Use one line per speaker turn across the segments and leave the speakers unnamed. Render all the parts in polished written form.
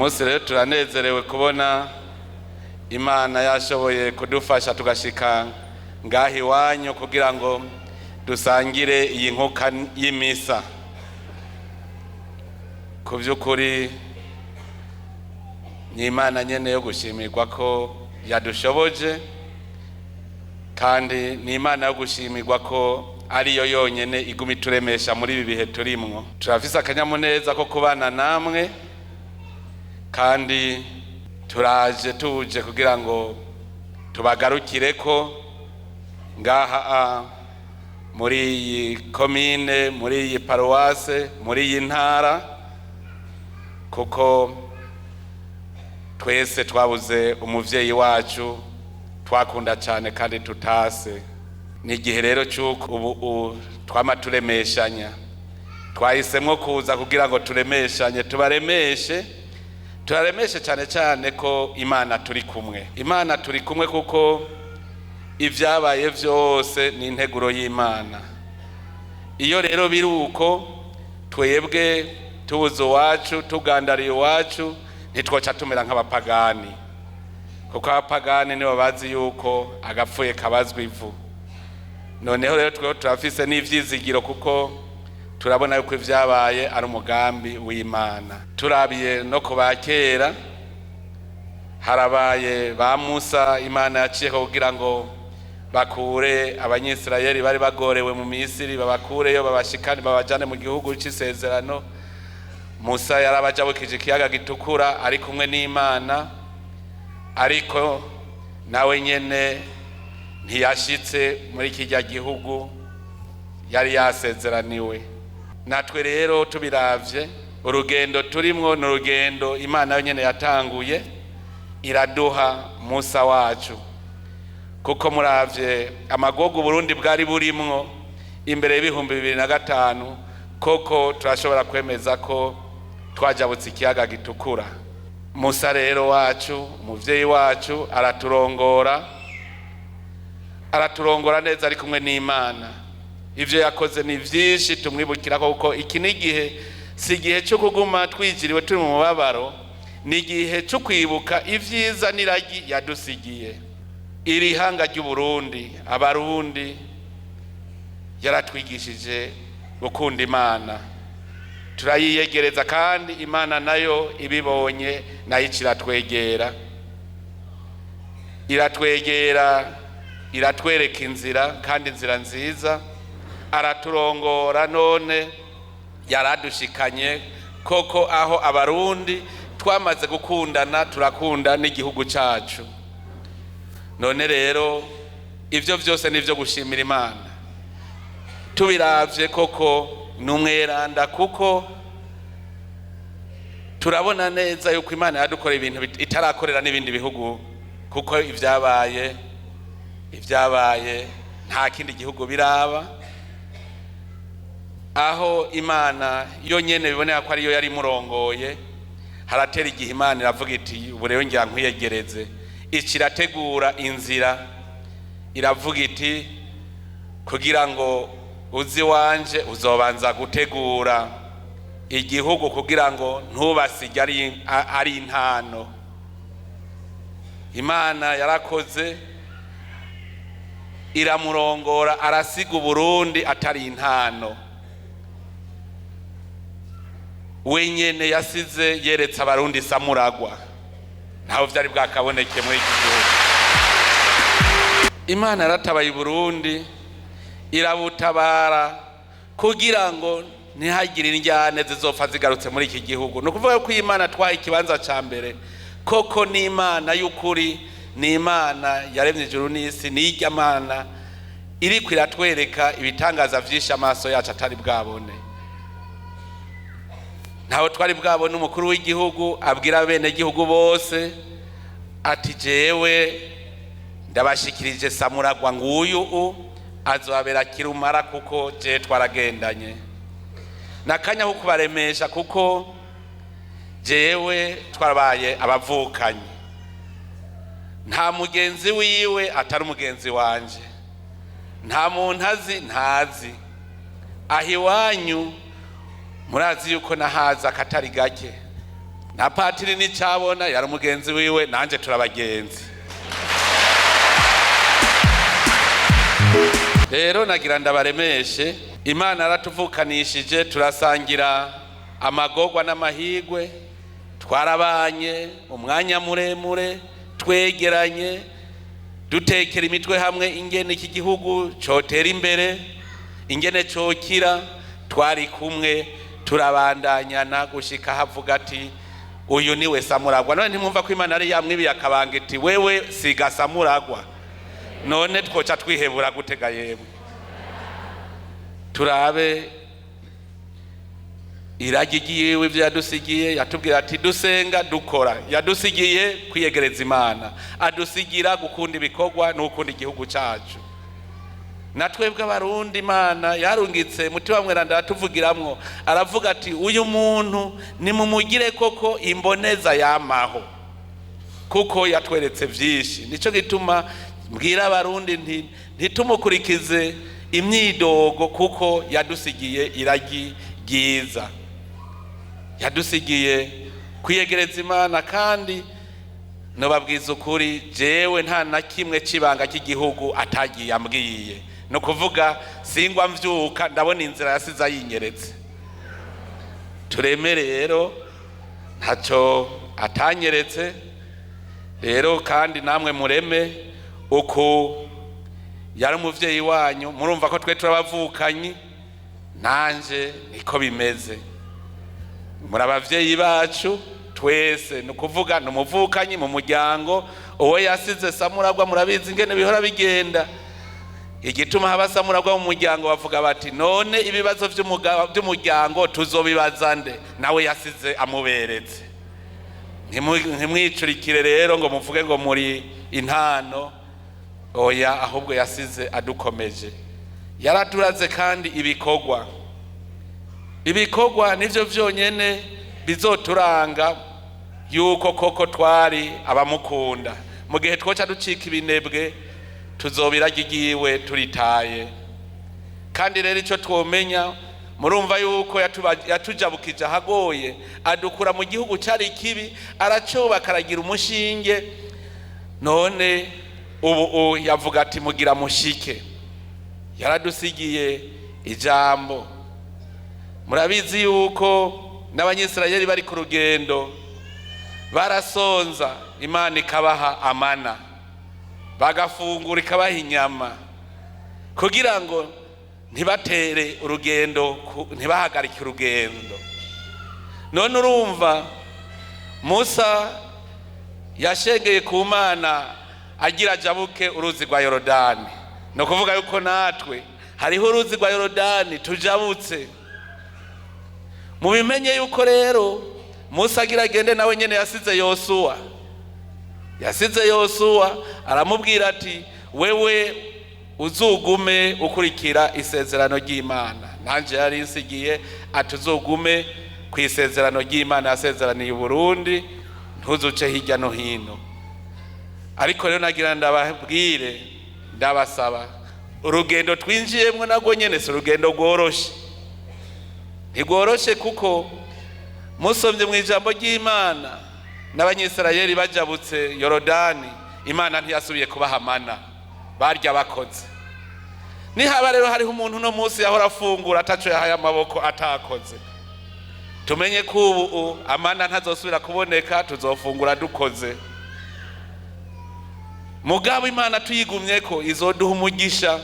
Munsi rero turanezerewe kubona Imana yashoboye kudufasha tugashika ngaha iwanyu kugira ngo dusangire iyi nkuka y'imisa. Ku by'ukuri ni Imana nyene yo gushimirwa ko yadushoboje, kandi ni Imana yo gushimirwa ko ariyo yonyene iguma ituremesha muri ibi bihe turimwo. Turafise akanyamuneza ko kubana namwe, kandi turaje tuje kugira ngo tubagarukire ko ngaha muri iyi komine, muri iyi paruwase, muri iyi ntara, kuko twese twabuze umuvyeyi wacu twakunda cyane kandi tutase. Ni igihe rero cy'uko ubu twama turemeshanya, twahisemwo kuza kugira ngo turemeshanye, tubaremeshe, turaremeshe cyane cyane ko Imana turi kumwe. Imana turi kumwe kuko ibyabaye byose ni integuro y'Imana. Iyo rero biri uko, twebwe tubuze iwacu, tugandariye iwacu, ntitwoca tumera nk'abapagani, kuko abapagani nibo bazi yuko agapfuye kabazwa ivu. Noneho rero twebwe turafise n'ivyizigiro, kuko turabona yuko ibyabaye ari umugambi w'Imana. Turabiye no ku ba kera, harabaye ba Musa Imana yaciyeho kugira ngo bakure Abanyisirayeli bari bagorewe mu Misiri, babakureyo, babashikane, babajane mu gihugu c'isezerano. Musa yarabajabukije ikiyaga Gitukura ari kumwe n'Imana, ariko nawe nyene ntiyashitse muri kirya gihugu yari yasezeraniwe. Natwe rero tubiravye, urugendo turimwo ni urugendo Imana yonyene yatanguye, iraduha Musa wacu, kuko muravye amagogo Burundi bwari burimwo imbere y'2005, koko turashobora kwemeza ko twajabutse ikiyaga Gitukura. Musa rero wacu, umuvyeyi wacu, araturongora, araturongora neza ari kumwe n'Imana. Ivyo yakoze ni vyinshi tumwibukira, kuko iki ni igihe, si igihe cyo kuguma twijiriwe turi mu mubabaro, ni igihe cyo kwibuka ivyiza n'iragi yadusigiye. Iri hanga ry'Uburundi, Abarundi, yaratwigishije gukunda Imana, turayiyegereza, kandi Imana nayo ibibonye nayo iratwegera, iratwegera, iratwereka inzira, kandi inzira nziza, araturongora. None yaradushikanye koko aho Abarundi twamaze gukundana, turakunda n'igihugu cacu. None rero ivyo vyose nivyo gushimira Imana. Tubiravye koko ni umweranda, kuko turabona neza yuko Imana yadukoreye ibintu itarakorera n'ibindi bihugu, kuko ivyabaye nta kindi gihugu biraba, aho Imana yonyene biboneka ko ariyo yari imurongoye. Haratera igihe Imana iravuga iti: "Ubu rero ngira nkwiyegereze." Ici irategura inzira, iravuga iti: "Kugira ngo uzi wanje uzobanza gutegura igihugu, kugira ngo ntubasige ari intano." Imana yarakoze, iramurongora, arasiga Uburundi atari intano. Wenyene yasize yeretse Abarundi samuragwa, ntaho vyari bwakaboneke muri iki gihugu. Imana yaratabaye Burundi, irabutabara kugira ngo ntihagire indyane zizopfa zigarutse muri iki gihugu. Ni ukuvuga ko Imana twaha ikibanza ca mbere koko ni Imana y'ukuri, ni Imana yaremye ijuru n'isi, ni irya Mana iriko iratwereka ibitangaza vyinshi amaso yacu atari bwabone. Ntawe twari bwabone umukuru w'igihugu abwira abenegihugu bose ati: "Jewe ndabashikirije samuragwa, nguyu u azobabera kirumara, kuko je twaragendanye." Nakanya ko kubaremesha, kuko jewe twarabaye abavukanyi, nta mugenzi wiwe atari umugenzi wanje, nta muntu azi ntazi. Aho iwanyu murazi yuko nahaza akatari gake. Na patiri nicabona yari umugenzi wiwe, nanje turabagenzi. Rero nagira ndabaremeshe, Imana yaratuvukanishije, turasangira amagorwa n'amahigwe, twarabanye umwanya muremure, twegeranye, dutekera imitwe hamwe ingene iki gihugu cotera imbere, ingene cokira. Twari kumwe turabandanyana gushika havuga ati uyu niwe Samuragwa. None ntimwumva ko Imana ari yamwibiye akabanga iti wewe siga Samuragwa? None twoca twihebura gutega? Yemwe, turabe iragi ryiwe, ibyo yadusigiye. Yatubwira ati dusenga dukora, yadusigiye kwiyegereza Imana, adusigira gukunda ibikorwa n'ukunda igihugu cyacu. Na twebwe Abarundi, Imana yarungitse Mutima Mweranda aratuvugiramwo, aravuga ati uyu muntu nimumugire koko imboneza yamaho, kuko yatweretse byinshi. Nicyo gituma mbwira Abarundi nti ntitumukurikize imyidogo, kuko yadusigiye iragi ryiza, yadusigiye kwiyegereza Imana. Kandi nobabwiza ukuri, jewe nta na kimwe c'ibanga cy'igihugu atagiye ambwiye. Ni ukuvuga singwa mvyuka ndabona inzira yasize ayinyeretse. Tureme rero, ntacyo atanyeretse. Rero kandi namwe mureme uku yari umuvyeyi wanyu. Murumva ko twe turabavukanyi, nanje niko bimeze, muri abavyeyi bacu twese. Ni ukuvuga ni umuvukanyi mu muryango uwo yasize Samuragwa. Murabizi ingene bihora bigenda, igituma haba Samuragwa mu muryango, bavuga bati none ibibazo by'umuryango tuzobibaza nde? Nawe yasize amuberetse. Ntimwicurikire rero ngo muvuge ngo muri intano, oya, ahubwo yasize adukomeje, yaraturaze. Kandi ibikorwa, ibikorwa nivyo vyonyene bizoturanga yuko koko twari abamukunda. Mu gihe twoca ducika ibinebwe, tuzobiragi igiwe turitaye. Kandi rero icyo twomenya, murumva yuko yatujabukije ahagoye, adukura mu gihugu cyari kibi, aracubaka, aragira umushinge. None ubu yavuga ati mugira mushike. Yaradusigiye ijambo. Murabizi yuko n'Abanyisirayeli bari ku rugendo barasonza, Imana ikabaha amana, bagafungura, ikabaha inyama kugira ngo ntibatere urugendo, ntibahagarike urugendo. None urumva Musa yashengeye ku Mana agira ajabuke uruzi rwa Yorodani. Ni ukuvuga yuko natwe hariho uruzi rwa Yorodani tujabutse. Mubimenye yuko rero Musa agira agende, nawe nyene yasize Yosuwa, yasize Yosuwa, aramubwira ati wewe uzugume ukurikira isezerano ry'Imana. Nanje yari nsigiye ati uzugume ku isezerano ry'Imana yasezeraniye Burundi, ntuzuce hirya no hino. Ariko rero nagira ndababwire, ndabasaba, urugendo twinjiyemwo narwo nyene si urugendo rworoshe, ntigworoshe, kuko musomye mu ijambo ry'Imana, n'Abanyisirayeli bajabutse Yorodani, Imana ntiyasubiye kubaha mana, barya bakoze. Nihaba rero hariho umuntu uno munsi yahora afungura ataco yahaye amaboko, atakoze, tumenye ko ubu amana ntazosubira kuboneka, tuzofungura dukoze. Mugabo Imana tuyigumye ko izoduha umugisha.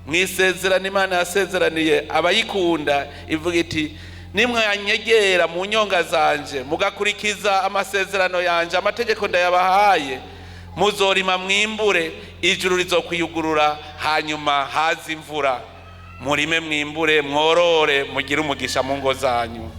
Mu isezerano Imana yasezeraniye abayikunda, ivuga iti nimwanyegera mu nyonga zanje, mugakurikiza amasezerano yanje, amategeko ndayabahaye, muzorima mwimbure, ijuru rizokwiyugurura, hanyuma haza imvura, murime mwimbure, mworore, mugire umugisha mu ngo zanyu.